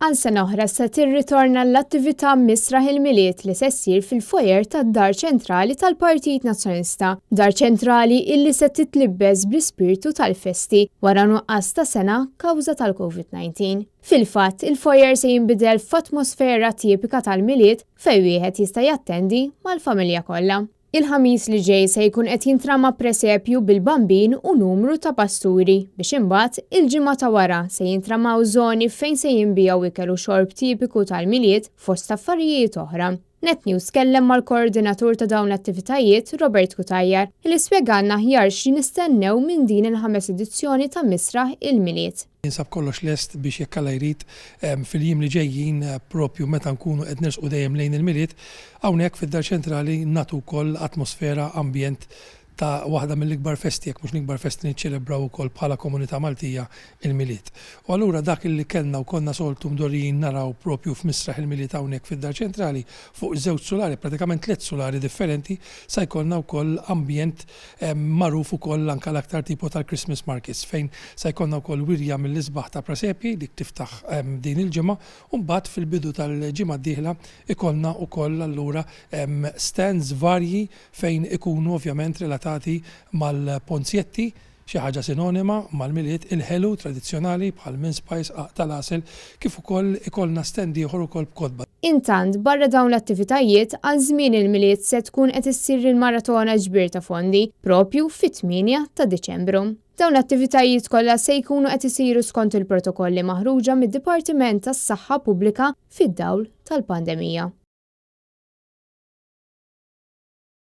Għal sena oħra se tirritorna l-attività Misraħ il-Milied li se ssir fil-foyer tad-Dar Ċentrali tal-Partit Nazzjonalista. Dar Ċentrali illi se titlibbes bl-ispirtu tal-festi wara nuqqas ta' sena kawża tal-Covid-19. Fil-fatt, il-foyer se jinbidel f'atmosfera tipika tal-Milied fejn wieħed jista' jattendi mal-familja kollha. Il-Ħamis li ġej se jkun qed jintrama presepju bil-Bambin u numru ta' pasturi biex imbagħad il-ġimgħa ta' wara se jintramaw żoni fejn se jinbiegħu ikel u xorb tipiku tal-Milied fost affarijiet oħra. Net News tkellem mal-koordinatur ta' dawn l-attivitajiet Robert Cutajar li spjegalna aħjar x'nistennew minn din il-ħames edizzjoni ta' Misraħ il-Milied. Jinsab kollox lest biex jekk Alla jrid fil-jiem li ġejjin propju meta nkunu qed nersqu dejjem lejn il-Milied, hawnhekk fid-Dar Ċentrali nagħtu wkoll atmosfera, ambjent ta' waħda mill-ikbar festi, jekk mhux l-ikbar festi li niċċelebraw ukoll bħala komunità Maltija, il-Milied. U allura dak li kellna u konna soltu mdorrijin naraw propju f'Misraħ il-Milied hawnhekk fid-Dar Ċentrali fuq żewġ sulari, pratikament tliet sulari differenti, sa jkollna wkoll ambjent magħruf ukoll anke l-aktar tipo tal-Christmas markets fejn sa jkollna wkoll wirja mill-isbaħ ta' presepji dik tiftaħ din il-ġimgħa u mbagħad fil-bidu tal-ġimgħa d-dieħla ikollna wkoll allura stands varji fejn ikunu ovvjament relatati mal-ponzjetti xi ħaġa sinonima mal-Milied, il-ħelu tradizzjonali bħal mince pies, qagħaq tal-għasel, kif ukoll ikollna stand ieħor ukoll b'kotba. Intant, barra dawn l-attivitajiet, għal żmien il-Milied se tkun qed issir il-maratona ġbir ta' fondi, propju fit-8 ta' Diċembru. Dawn l-attivitajiet kollha se jkunu qed isiru skont il-protokolli maħruġa mid-Dipartiment tas-Saħħa Pubblika fid-dawl tal-pandemija.